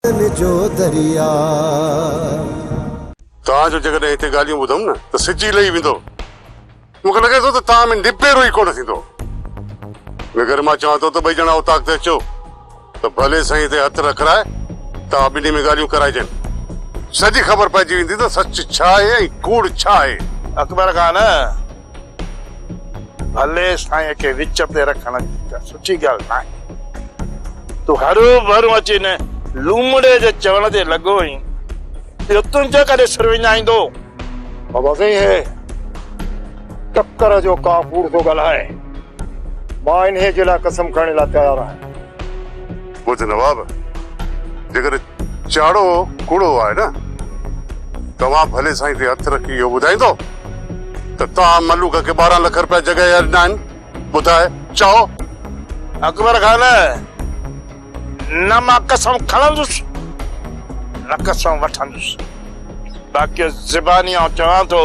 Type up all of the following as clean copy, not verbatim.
دل جو درياء. توهان جو جيڪڏهن هتي ڳالهيون ٻڌم نه ته سج ئي لهي ويندو. مون کي لڳي ٿو ته توهان ۾ نبيرو ئي ڪونه ٿيندو. ان ڪري مان چوان ٿو ته ٻئي ڄڻا اوطاق تي اچو ته ڀلي سائين تي هٿ رکرائي توهان ٻنهي ۾ ڳالهيون ڪرائجن. سڄي خبر پئجي ويندي ته سچ ڇا آهي ۽ ڪوڙ ڇا آهي. اڪبر خان، ڀلي سائين کي وچ تي رکڻ ڪا سٺي ڳالهه ناهي. تون هروڀرو اچي هن لومڙي جي چوڻ تي لڳو آهين. اهو تنهنجو ڪڏهن سر وڃائيندو؟ بابا سائين هي ٽڪر جو ڪا ڪوڙ ٿو ڳالهائي. مان انهيء جي لاء قسم کڻڻ لاء تيار آهيان. ٻڌ نواب، جيڪڏهن چاڙهو ڪوڙو آهي نه، توهان ڀلي سائين تي هٿ رکي اهو ٻڌائيندو ته توهان ملوڪ کي 12 لک رپيا جڳهه جا ڏنا آهن؟ ٻڌاء، چئو. اڪبر خان، نه مان قسم کڻندس، نه قسم وٺندس. باقي زباني آئون چوان ٿو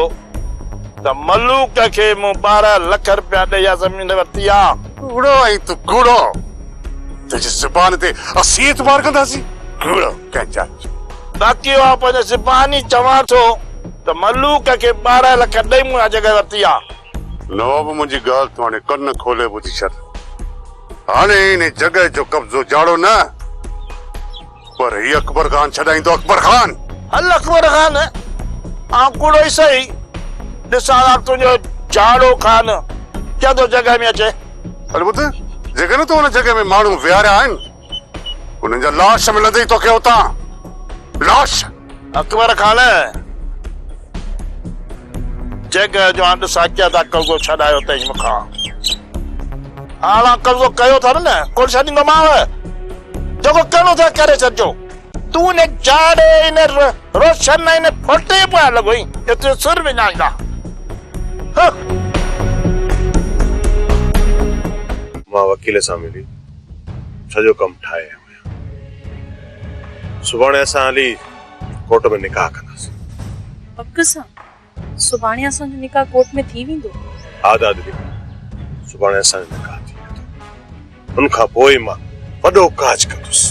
ته ملوڪ کي مون 12 لک رپيا ڏئي اها زمين ورتي آ. ڪوڙو آهين تون ڪوڙو. تنهنجي زبان تي اسين اعتبار ڪنداسين؟ ڪوڙو ڪنهن جاچ. باقي آئون پنهنجي زباني چوان ٿو ته ملوڪ کي 12 لک ڏئي مون اها جڳهه ورتي آ. نواب منهنجي ڳالهه تون هاڻي ڪن کولي ٻڌي ڇڏ. هاڻي انهي جڳهه جو قبضو جاڙو نه پر هي اڪبر خان ڇڏائيندو اڪبر خان. هل اڪبر خان، آئون ڪوڙو ئي سهي، ڏسان ٿا تنهنجو جاڙو خان ڪيئن ٿو جڳهه ۾ اچي. هل ٻڌ، جيڪڏهن تو ان جڳهه ۾ ماڻهو ويهاريا آهن، انهن جا لاش ملندئي توکي اتان، لاش. اڪبر خان، جڳهه جو هاڻ ڏسان ڪيئن ٿا قبضو ڇڏايو اٿئي مون کان. هاڻ قبضو ڪيو اٿن نه، ڪونه ڇڏيندومانء. جيڪو ڪرڻو اٿئي ڪري ڇڏجو. تون ان جاڙي، ان روشن ۽ ان ڦوٽي پويان لڳو آهين جو تنهنجو سر وڃائيندا. هه. مان وڪيل سان ملي سڄو ڪم ٺاهي آيو آهيان. سڀاڻي اسان هلي ڪورٽ ۾ نڪاح ڪنداسين. پڪ سان؟ سڀاڻي اسان جو نڪاح ڪورٽ ۾ ٿي ويندو؟ ها دادلي، سڀاڻي اسان جو نڪاح ٿي ويندو. ان کان پوء مان وڏو ڪاڄ ڪندس.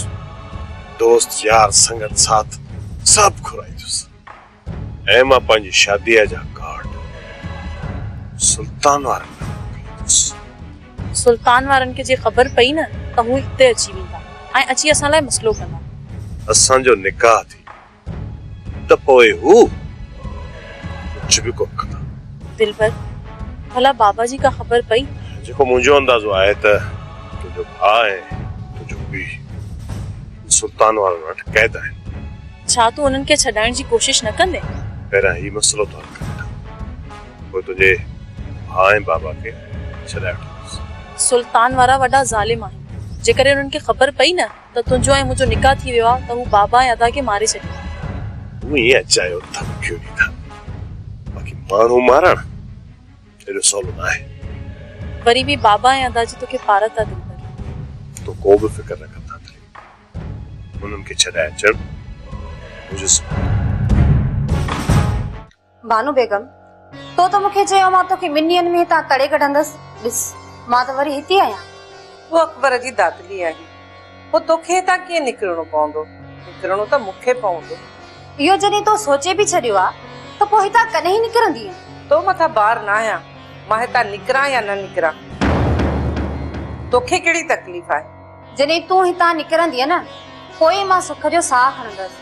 دوست يار سنگت ساٿ سڀ گهرائيندس ۽ مان پنهنجي شاديء جا ڪارڊ سلطان وارن ڏانهن موڪليندس. سلطان وارن کي جي خبر پئي نه ته هو هتي اچي ويندا ۽ اچي اسان لاء مسئلو ڪندا. اسان جو نڪاح ٿي ته پوء هو ڪجهه به ڪونه ڪندا. دلبر، ڀلا بابا جي ڪا خبر پئي؟ جيڪو منهنجو اندازو آهي ته تنهنجو ڀاء ۽ تنهنجو پيء سلطان وارن وٽ قيد آهن. ڇا تون انهن کي ڇڏائڻ جي ڪوشش نه ڪندين؟ پهريان هي مسئلو ٿو حل ڪري وٺان، پوء تنهنجي ڀاء ۽ بابا کي ڇڏائي وٺندس. سلطان وارا وڏا ظالم آهن. جيڪڏهن انهن کي خبر پئي نه ته تنهنجو ۽ منهنجو نڪاح ٿي ويو آهي ته هو بابا ۽ ادا کي ماري ڇڏيندا. هو ائين اجايو ڌمڪيون ڏيندا. باقي ماڻهو مارڻ ايڏو سولو ناهي. وري به بابا ۽ ادا جي توکي پارت آ دلبر. تون ڪو به فڪر نه ڪر دادلي. انهن کي ڇڏائي اچڻ منهنجو ذمو آهي. بانو بيگم، تو ته مون کي چيو مان توکي ٻن ڏينهن ۾ هتان تڙي ڪڍندس، ڏس مان ته وري هتي آهيان. تون اڪبر جي دادلي آهين، پوء توکي هتان ڪيئن نڪرڻو پوندو؟ نڪرڻو ته مون کي پوندو. اهو جڏهن تو سوچي به ڇڏيو آ ته پوء هتان ڪڏهن نڪرندينء؟ تو مٿان بار ناهيان، مان هتان نڪران يا نه نڪران، توکي ڪهڙي تڪليف آهي؟ جڏهن تون هتان نڪرندينء نه، پوء ئي مان سک جو ساهه کڻندس.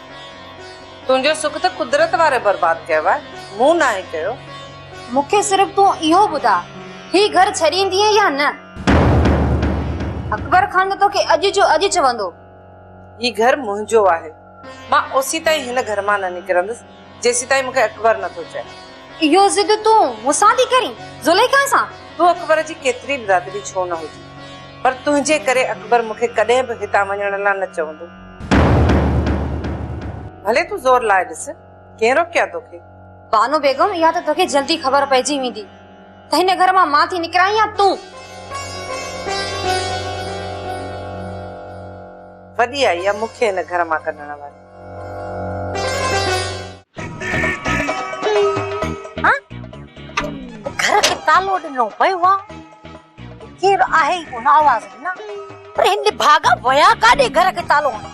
تنهنجو سک ته قدرت واري برباد ڪيو آهي، مون ناهي ڪيو. مون کي صرف تون اهو ٻڌاء، هي گهر ڇڏيندينء يا نه؟ اڪبر خان ته توکي اڄ جو اڄ چوندو. هي گهر منهنجو آهي. مان اوسيتائين هن گهر مان نه نڪرندس، جيسيتائين مون کي اڪبر نه ٿو چئي. اهو ضد تون مون سان ٿي ڪرين، زليخا سان؟ تون اڪبر جي ڪيتري به دادلي ڇو نه هجين، پر تنهنجي ڪري اڪبر مون کي ڪڏهن به هتان وڃڻ لاء نه چوندو. ڀلي تون زور لائي ڏس، ڪنهن روڪيو آهي توکي؟ بانو بيگم، اها ته توکي جلدي خبر پئجي ويندي ته هن گهر مان مان ٿي نڪران يا تون. وڏي آئي آهي مون کي هن گهر مان ڪڍڻ واري. ها؟ گهر کي تالو ڏنو پيو آ. ڪير آهي ئي ڪونه آواز ڏنا پر هن نڀاڳا ويا ڪاڏي گهر کي تالو هڻي.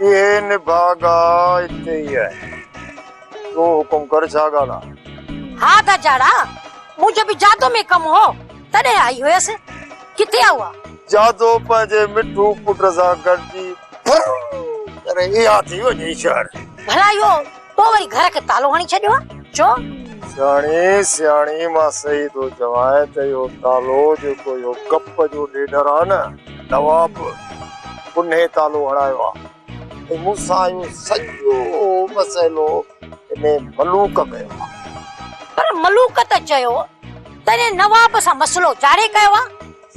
اهي نڀاڳا اتي ئي آهن. تون حڪم ڪر ڇا ڳالهه آهي؟ ها ادا جاڙا، منهنجو به جادو ۾ ڪم هو، تڏهن آئي هيس. ڪٿي آ اها؟ جادو پنهنجي مٺو پٽ سان گڏجي ڦر ڪري اها ٿي وڃي شهر. ڀلا اهو تو وري گهر کي تالو هڻي ڇڏيو آ؟ ڇو؟ سياڻي سياڻي مان صحيح ٿو چوانء ته اهو تالو جيڪو اهو گپ جو ڏيڏر آ نه نواب انهي تالو هڻايو آ ۽ مون سان اهو سڄو مسئلو انهي ملوڪ ڪيو آ. پر ملوڪ ته چيو ته انهي نواب سان مسئلو جاڙي ڪيو آ.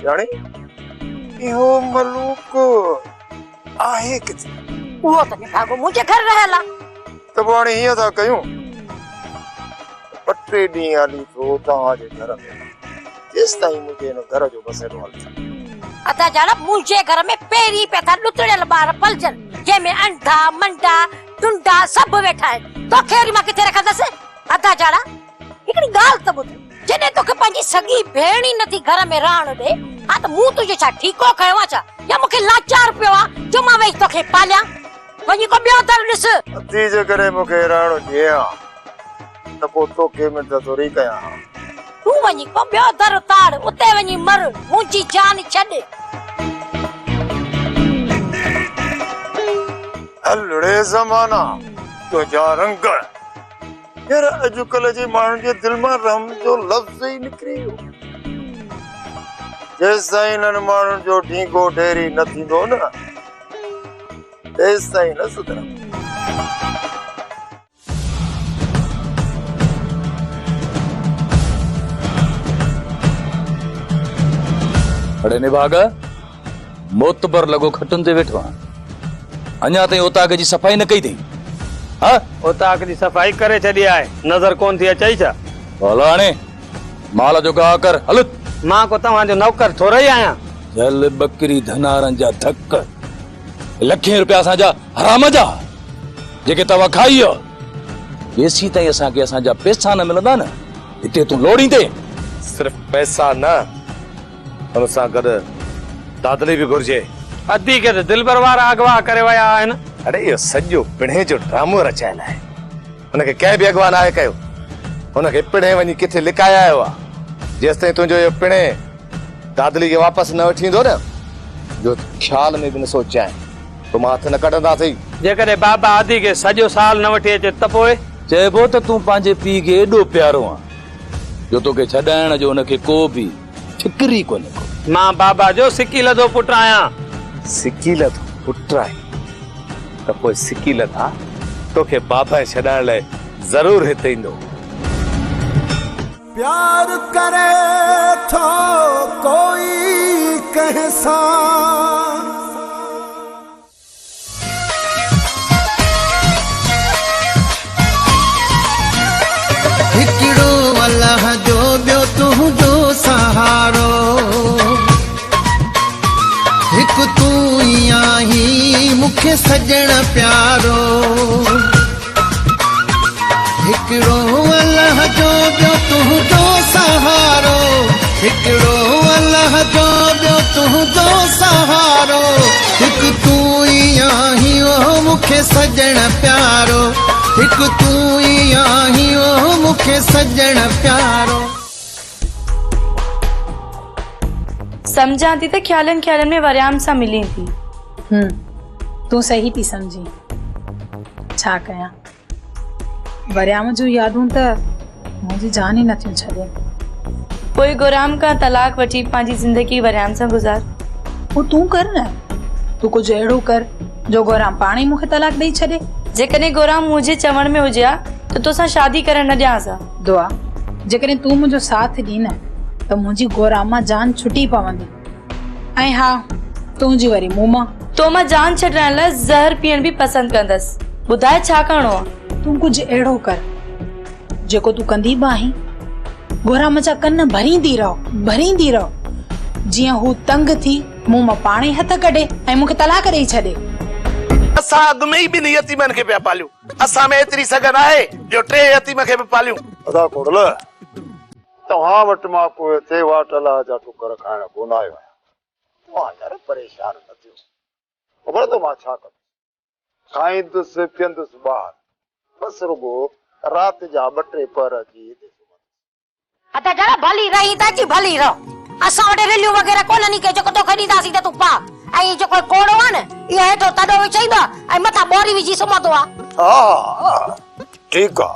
سياڻي اهو ملوڪ آهي ڪٿي؟ اهو ته نڀاڳو منهنجي گهر رهيل آ. ته پوء هاڻي هيئن ٿا ڪيون ته ٻه ٽي ڏينهن هلي ٿو توهان جي گهر ۾ رهان، جيستائين منهنجي هن گهر جو مسئلو حل ٿئي. ادا جاڙا منهنجي گهر ۾ پهرين پيا ٿا ڏتڙيل ٻار پلجن، جنهن ۾ انڌا، منڊا، ٽنڊا سڀ ويٺا آهن، توکي وري مان ڪٿي رکندس؟ ادا جاڙا هڪڙي ڳالهه ته ٻڌ، جڏهن توکي پنهنجي سڳي ڀيڻ ئي نٿي گهر ۾ رهڻ ڏي ها ته مون تنهنجو ڇا ٺيڪو کنيو آ ڇا يا مون کي لاچار پيو آ جو مان ويهي توکي پاليان؟ وڃي ڪو ٻيو در ڏس. ادي جيڪڏهن مون کي رهڻ ڏئين ها ته پوء توکي منٿ ٿوري ڪيان ها. تون وڃي ڪو ٻيو در تاڙ، اتي وڃي مر، منهنجي جان ڇڏ. هل ڙي زمانا، تنهنجا رنگ. يار اڄڪلهه جي ماڻهن جي دل مان رحم جو لفظ ئي نڪري ويو. جيستائين انهن ماڻهن جو ڍينگو ڍيري نه ٿيندو نه تيستائين نه سڌرندا. اڙي نڀاڳ، معتبر لڳو کٽن تي ويٺو آهين. اڃا تائين اوطاق جي صفائي نه ڪئي اٿئي؟ ها؟ اوطاق جي صفائي ڪري ڇڏي آهي، نظر ڪونه ٿي اچئي ڇا؟ هل هاڻي مال جو گاهه ڪر، هل. مان ڪو توهان جو نوڪر ٿورئي آهيان. جهل ٻڪري ڌنارن جا ڌڪ، لکين روپيا اسان جا حرام جا، جيڪي توهان کائي ويا. جيسين تائين اسان کي اسان جا پئسا نه ملندا نه، هتي تون لوڙيندين. صرف پئسا نه، ان سان گڏ دادلي به گهرجي. ادي کي ته دلبر وارا اغوا ڪري ويا آهن. اڙي اهو سڄو پڻهين جو ڊرامو رچايل آهي. هن کي ڪنهن به اغوا ناهي ڪيو. هن کي پڻهين وڃي ڪٿي لڪائي آيو آهي. جيستائين تنهنجو اهو پڻهين دادلي کي واپس نه وٺي ايندو نه، جو خيال ۾ به نه سوچجانء تو مان هٿ نه ڪڍنداسين. جيڪڏهن بابا ادي کي سڄو سال نه وٺي اچي ته پوء؟ چئبو ته تون پنهنجي پيء کي ايڏو پيارو آن جو توکي ڇڏائڻ جو هن کي ڪو به فڪر ئي ڪونهي ڪو. مان بابا جو سڪي لڌو پٽ آهيان. سڪي لڌو پٽ آهين ته پوء سڪي لڌا توکي بابا ڇڏائڻ لاء ضرور هت ايندو. پيار ڪري ٿو ڪوئي ڪنهن سان. هڪڙو الله جو ٻيو تنهنجو سهارو هڪ تون ئي آهين مون کي سڄڻ پيارو هڪڙو الله جو ٻيو تنهنجو سهارو هڪڙو الله جو ٻيو تنهنجو سهارو هڪ تون ئي آهين او مون کي سڄڻ پيارو هڪ تون ئي آهين او مون کي سڄڻ پيارو. سمجهان ٿي ته خيالن خيالن ۾ وريام سان ملين ٿي. هم، تون صحيح ٿي سمجهين. ڇا ڪيان، وريام جون يادون ته منهنجي جان ئي نٿيون ڇڏين. پوء گورام کان طلاق وٺي پنهنجي زندگي وريام سان گذار. پوء تون ڪر نه، تون ڪجهه اهڙو ڪر جو گورام پاڻ ئي مون کي طلاق ڏئي ڇڏي. جيڪڏهن گورام منهنجي چوڻ ۾ هجي ها ته توسان شادي ڪرڻ نه ڏيانس ها. دعا، جيڪڏهن تون منهنجو ساٿ ڏين نه ته منهنجي گورام مان جان ڇٽي پوندي. ۽ ها تنهنجي وري مون مان. تو مان جان ڇڏرائڻ لاء زهر پيئڻ به پسند ڪندس. ٻڌاء ڇا ڪرڻو آ؟ تون ڪجهه اهڙو ڪر جيڪو تون ڪندي به آهين. گورام جا ڪن ڀريندي رهه، ڀريندي رهه، جيئن هو تنگ ٿي مون مان پاڻ ئي هٿ ڪڍي ۽ مون کي طلاق ڏئي ڇڏي. اسان اڳ ۾ ئي ٻن يتيمن کي پيا پاليون. اسان ۾ ايتري سگهه ناهي جو ٽئين يتيم کي به پاليون. ادا ڪوڙل! توهان وٽ مان ڪو هتي واٽ الله جا ٽڪر کائڻ ڪونه آيو آهيان. توهان يار پريشان نه ٿيو. خبر اٿو مان ڇا ڪندس؟ کائيندس پيئندس ٻاهر، بس رڳو رات جا ٻه ٽي پهر اچي هتي سمهندس. ادا جهڙا ڀلي رهين ته اچي ڀلي رهه. اسان وٽ رليون وغيره ڪونهن ڪي جيڪو توکي ڏينداسين ته تون پاء. ۽ هي جيڪو ڪوڙو آهي نه اهو هيٺو تڏو وڇائيندو آهي ۽ مٿان ٻوري وجهي سمهندو آهي. ها ها ٺيڪ آ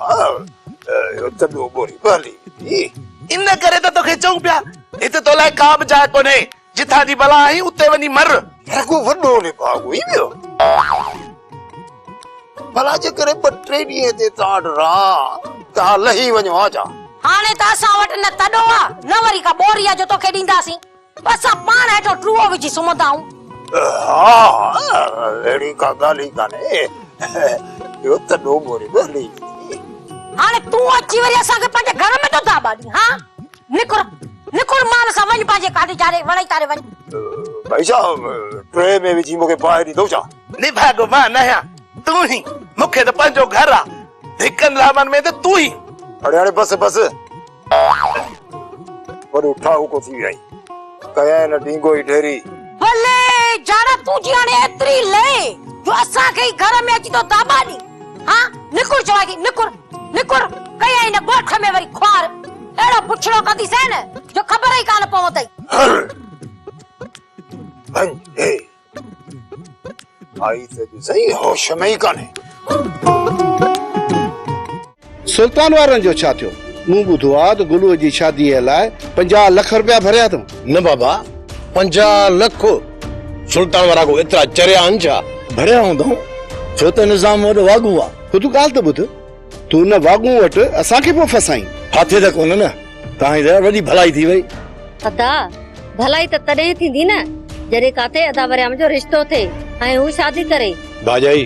اهو تڏو ٻوري به هلي ويندي. ان ڪري ته توکي چئون پيا هت تو لاء ڪا به جاء ڪونهي. جتان جي بلا آهين اتي وڃي مر. رڳو وڏو نڀاڳو ئي ويو. ڀلا جيڪڏهن ٻه ٽي ڏينهن هتي توهان وٽ رهان ته ها لهي وڃو ها ڇا؟ هاڻي ته اسان وٽ نه تڏو آ نه وري ڪا ٻوري آ جو توکي ڏينداسين. اسان پاڻ هيٺو ٽوهو وجهي سمهندا آهيون. ها ها اهڙي ڪا ڳالهه ئي ڪانهي. اهو تڏو ٻوري به هلي ويندي. هاڻي تون اچي وري اسان کي پنهنجي گهر ۾ ٿو داٻا ڏين ها؟ نڪر نڪر مال سان وڃ پنهنجي ڪاڏي جاڏي وڻئي تاڏي وڃ. ڀائي صاحب ٽري ۾ وجهي مون کي باهه ڏيندؤ ڇا؟ نڀاڳو مان نه آهيان تون ئي، مون کي ته پنهنجو گهر آ، ڌڪن لامن ۾ ته تون ئي. اڙي هاڻي بس بس، وڏو ٺاهوڪو ٿي ويو آهين، ڪيائين نه ڊينگو ئي ڍيري. بلي جاڙا تنهنجي هاڻي ايتري لئي جو اسان کي ئي گهر ۾ اچي ٿو داٻا ڏين ها نڪر چوان ٿي نڪر. نڪر ڪيائين نه ڳوٺ ۾ وري خوار اهڙو بڇڙو ڪنديسين نه جو خبر ئي ڪانه پوندئي. هل ڀڃ هي آئي ته ڏسئين هوش ۾ ئي ڪانهي. سلطان وارن جو ڇا ٿيو؟ مون ٻڌو آ ته گلوء جي شاديء لاء 50 لک رپيا ڀريا اٿئون. نه بابا 50 لک! سلطان وارا ڪو ايترا چريا آهن ڇا؟ ڀريا هوندائون، ڇو ته نظام وڏو واڳون آ. خود ڳالهه ته ٻڌ، تون ان واڳون وٽ اسان کي پيو ڦاسائين. ڦاٿي ته ڪونه نه، توهان جي ته وڏي ڀلائي ٿي وئي. ادا، ڀلائي ته تڏهن ٿيندي نه، جڏهن ڪاٿي ادا وريام جو رشتو ٿئي ۽ هو شادي ڪري. ڀاڄائي،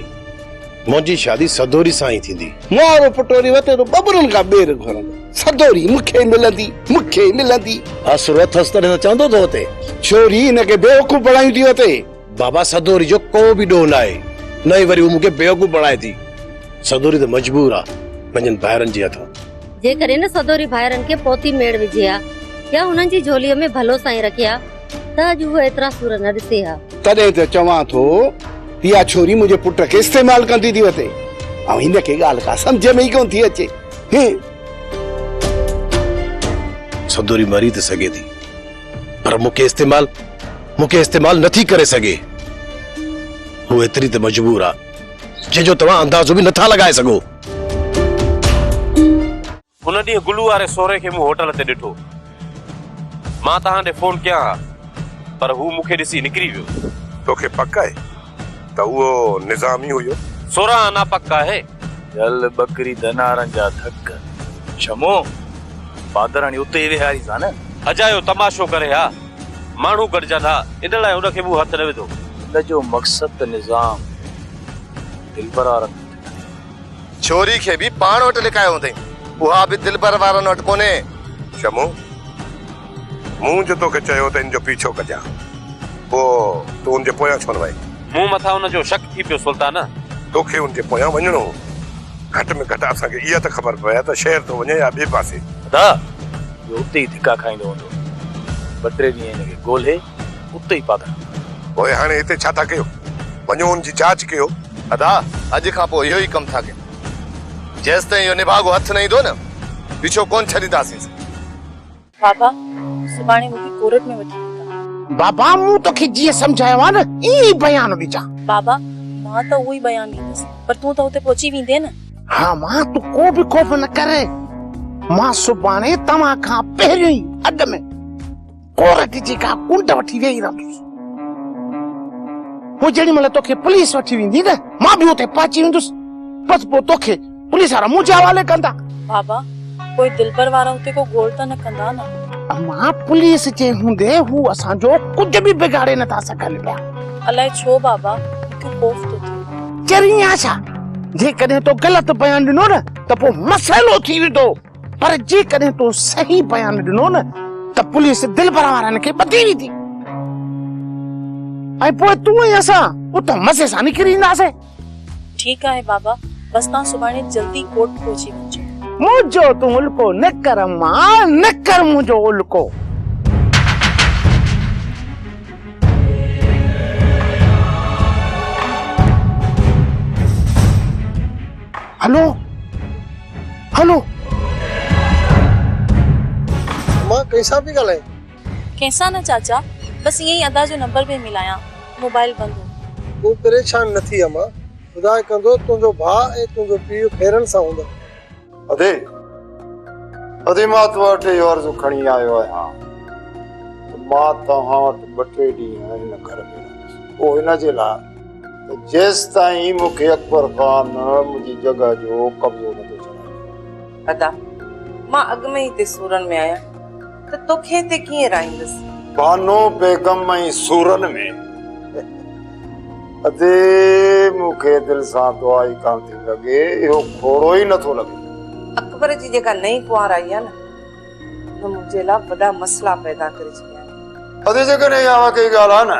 منهنجي شادي سدوري سان ئي ٿيندي. مارو پٽوري وتي ٿو ٻٻرن کان ٻير گهرندو. سدوري مون کي ملندي، مون کي ملندي. آسرو اٿس تڏهن ته چوندو ٿو وتي. ڇوري هن کي بيوقوف بڻايون ٿي وتي. بابا سدوري جو ڪو به ڏوهه ناهي، نه ئي وري هو مون کي بيوقوف بڻائي ٿي. سدوري ته مجبور آ پنهنجن ڀائرن جي هٿان. جيڪڏهن نه سدوري ڀائرن کي پوتي ميڙ وجهي ها يا هنن جي جهوليء ۾ ڀلو سائين رکي ها ته اڄ هوء ايترا سور نه ڏسي ها. تڏهن ته چوان ٿو ته اها ڇوري منهنجي پٽ کي استعمال ڪندي ٿي وتي ۽ هن کي ڳالهه ڪا سمجهه ۾ ئي ڪونه ٿي اچي. هين. سدوري مري ته سگهي ٿي پر مون کي استعمال مون کي استعمال نه ٿي ڪري سگهي. هوء ايتري ته مجبور آ جنهن جو توهان اندازو به نٿا لڳائي سگهو. ان ڏينهن گلو واري سهري کي مون هوٽل تي ڏٺو. مان توهان ڏي فون ڪيان ها، پر هو مون کي ڏسي نڪري ويو. توکي پڪ آهي ته اهو نظام ئي هيو؟ 16 آنا پڪ آهي. جل ٻڪري ڌنارن جا ڌڪ. شمو، پادراڻي اتي ئي ويهارينس ها نه؟ اجايو تماشو ڪري ها، ماڻهو گڏجن ها، ان لاء ان کي مون هٿ نه وڌو. ان جو مقصد ته نظام دلبر وارن هٿ ڪري. ڇوري کي به پاڻ وٽ لڪايو هوندئين، اها به دلبر وارن وٽ ڪونهي. شمو، مون جو توکي چيو ته ان جو پيڇو ڪجان، پوء تون ان جي پويان ڇو نه وئين؟ مون مٿان ان جو شڪ ٿي پيو سلطان. توکي ان جي پويان وڃڻو هو. گهٽ ۾ گهٽ اسان کي اها ته خبر پوي ها ته شهر ٿو وڃي يا ٻئي پاسي. ادا، اهو اتي ئي ڌڪا کائيندو هوندو. ٻه ٽي ڏينهن هن کي ڳولهي اتي ئي پاڌران. پوء هاڻي هتي ڇا ٿا ڪيو؟ وڃو ان جي جاچ ڪيو. ادا، اڄ کان پوء اهو ئي ڪم ٿا ڪيون. جيستائين اهو نڀاڳو هٿ نه ايندو نه، پيڇو ڪونه ڇڏينداسينس. بابا، سڀاڻي مون کي ڪورٽ ۾ وٺي ويندا. بابا، مون توکي جيئن سمجهايو آهي نه، ائين ئي بيان ڏجان. بابا، مان ته اهو ئي بيان ڏيندس، پر تون ته اتي پهچي ويندين نه. ها مان، تون ڪو به خوف نه ڪر. مان سڀاڻي توهان کان پهريون ئي اڳ ۾ ڪورٽ جي ڪا ڪنڊ وٺي ويهي رهندس. پوء جيڏي مهل توکي پوليس وٺي ويندي نه، مان به اتي پهچي ويندس. بس پوء توکي پوليس وارا منهنجي حوالي ڪندا. بابا، پوء دلبر وارا اتي ڪو گوڙ ته نه ڪندا نه؟ امان، پوليس جي هوندي هو اسان جو ڪجهه به بگاڙي نه ٿا سگهن پيا. الائي ڇو بابا، مون کي خوف ٿو ٿئي. چري آهين ڇا؟ جيڪڏهن تو غلط بيان ڏنو نه ته پوء مسئلو ٿي ويندو. پر جيڪڏهن تو صحيح بيان ڏنو نه ته پوليس دلبر وارن کي ٻڌي ويندي ۽ پوء تون ۽ اسان اتان مزي سان نڪري اينداسين. ٺيڪ آهي بابا، بس توهان سڀاڻي جلدي ڪورٽ پهچي وڃجو. منهنجو تون الڪو نه ڪر امان، نه ڪر منهنجو الڪو. हलो हलो। मां कंहिंसां पई ॻाल्हाए? कंहिंसां न चाचा, बसि ईअं ई अदा जो नंबर पिए मिलायां, मोबाइल बंदि हो। तूं परेशान न थी अम्मा, ख़ुदा कंदो तुंहिंजो भाउ ऐं तुंहिंजो पीउ ख़ैरनि सां हूंदा। अदे अदे मां तो वटि इहो अर्ज़ु खणी आयो आहियां त मां तव्हां वटि ॿ टे ॾींहं हिन घर में रहंदुसि। पोइ हिन जे लाइ त जेसि ताईं मूंखे अकबर ख़ान मुंहिंजी जॻह जो कब्ज़ो नथो छॾाए। अदा मां अॻु में ई हिते सूरनि में आहियां त तोखे हिते कीअं रहाईंदुसि? बानो बेगम ऐं सूरनि में अदे मूंखे दिलि सां दुआ ई कान थी लॻे, इहो खोड़ो ई नथो लॻे। अकबर जी जेका नई कुंवार आई आहे न, उन मुंहिंजे लाइ वॾा मसइला पैदा करे छॾिया आहिनि। अदे जेकॾहिं इहा वाकई ॻाल्हि आहे न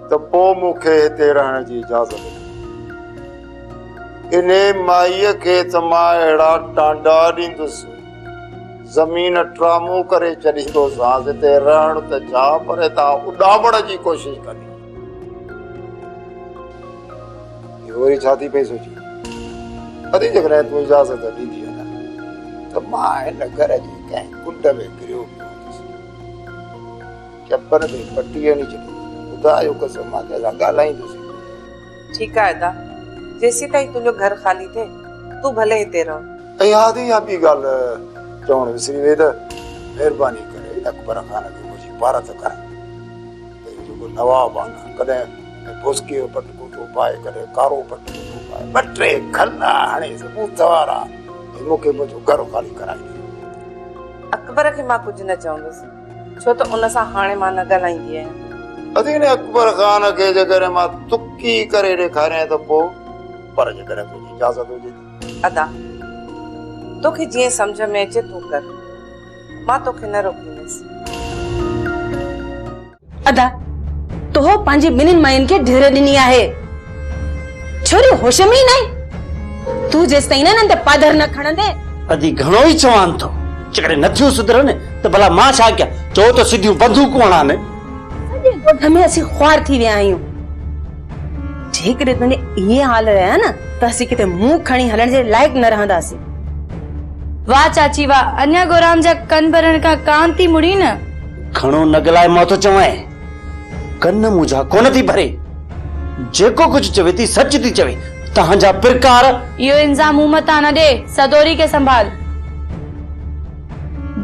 त पोइ मूंखे हिते रहण जी इजाज़त ॾियो। इन माईअ खे त मां अहिड़ा टांडा ॾींदुसि, ज़मीन ट्रामो करे छॾींदोसांसि। हिते रहण त छा, पर हितां उॾामण जी कोशिशि कंदी। वरी छा थी पई सोची? अदी जेकॾहिं तूं इजाज़त ॾींदी न त मां हिन घर जी कंहिं कुंड में किरियो पियो हूंदुसि, चप्पन ते पटी हणी छॾींदुसि। ॿुधायो कसम, मां कंहिंसां ॻाल्हाईंदुसि। ठीकु आहे अदा, जेसीं ताईं तुंहिंजो घर ख़ाली थिए तूं भले हिते रह। ऐं हा दी इहा ॿी ॻाल्हि चवणु विसरी वई त महिरबानी करे अकबर ख़ान खे मुंहिंजी पारत कर। जेको नवाब आहे न, कॾहिं बोस्की जो पटको थो पाए, कॾहिं कारो पटको थो पाए, ॿ टे खला हणे बूथ वारा मूंखे मुंहिंजो घर ख़ाली कराए ॾे। अकबर खे मां कुझु न चवंदुसि, छो त उन सां हाणे मां न ॻाल्हाईंदी आहियां। अदी हिन अकबर ख़ान खे जेकॾहिं मां तुकी करे ॾेखारियां त पोइ, पर जेकॾहिं तुंहिंजी इजाज़त हुजे त। अदा तोखे जीअं सम्झ में अचे तूं कर, मां तोखे न रोकींदुसि। अदा तो पंहिंजी ॿिन्हिनि माइनि खे ढिर ॾिनी आहे, छोरी होश में ई न आई। तूं जेसि ताईं न हिननि ते पाधर न खणंदे। अदी घणो ई चवां थो, जेकॾहिं नथियूं सुधरनि त भला मां छा कयां? चओ त सिधियूं बंदूकूं हणां। सॼे ॻोठ में असीं ख़्वार थी विया आहियूं। जेकॾहिं तुंहिंजे इहे हाल रहिया न त असीं किथे मुंहुं खणी हलण जे लाइक़ न रहंदासीं। वाह चाची वाह, अञा गोराम जा कन भरण खां कान थी मुड़ी न। घणो न ॻाल्हाए मां थो चवां, कन मुंहिंजा कोन थी भरे। जेको कुझु चवे थी सच थी चवे। तव्हांजा प्रकार इहो इल्ज़ाम मूं मथां न ॾे, सदोरी खे संभाल।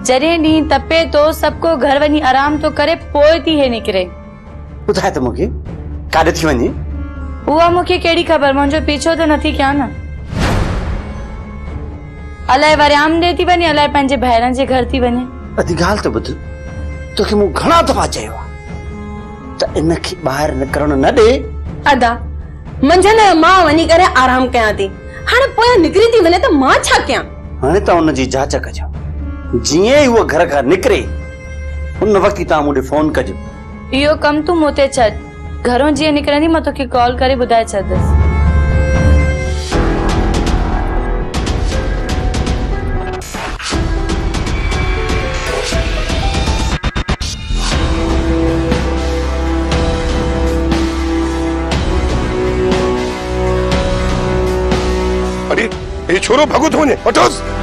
जॾहिं ॾींहुं तपे थो सबको घर वञी आराम थो करे, पोइ थी हे निकिरे। ॿुधाए त मूंखे काॾे थी वञे? उहा मूंखे कहिड़ी ख़बर, मुंहिंजो पीछो त नथी कयां न। अलाए वरियाम ॾे थी वञे, अलाए पंहिंजे भाइरनि जे घर थी वञे। अदी ॻाल्हि त ॿुध, तोखे मूं घणा दफ़ा चयो आहे त इनखे ॿाहिरि निकिरणु न ॾे। अदा मंझंदि जो मां वञी करे आराम कयां थी, हाणे पोयां निकिरी थी वञे त मां छा कयां? हाणे तव्हां उनजी जांच कजो, जीअं ई उहा घर खां निकिरे उन वक़्तु ई तव्हां मूं ॾे फोन कजो। इहो कमु तूं मूं ते छॾ, घरों जीअं निकिरंदी मां तोखे कॉल करे ॿुधाए छॾंदुसि। अरे ये छोरो भॻो थो वञे, वठोसि।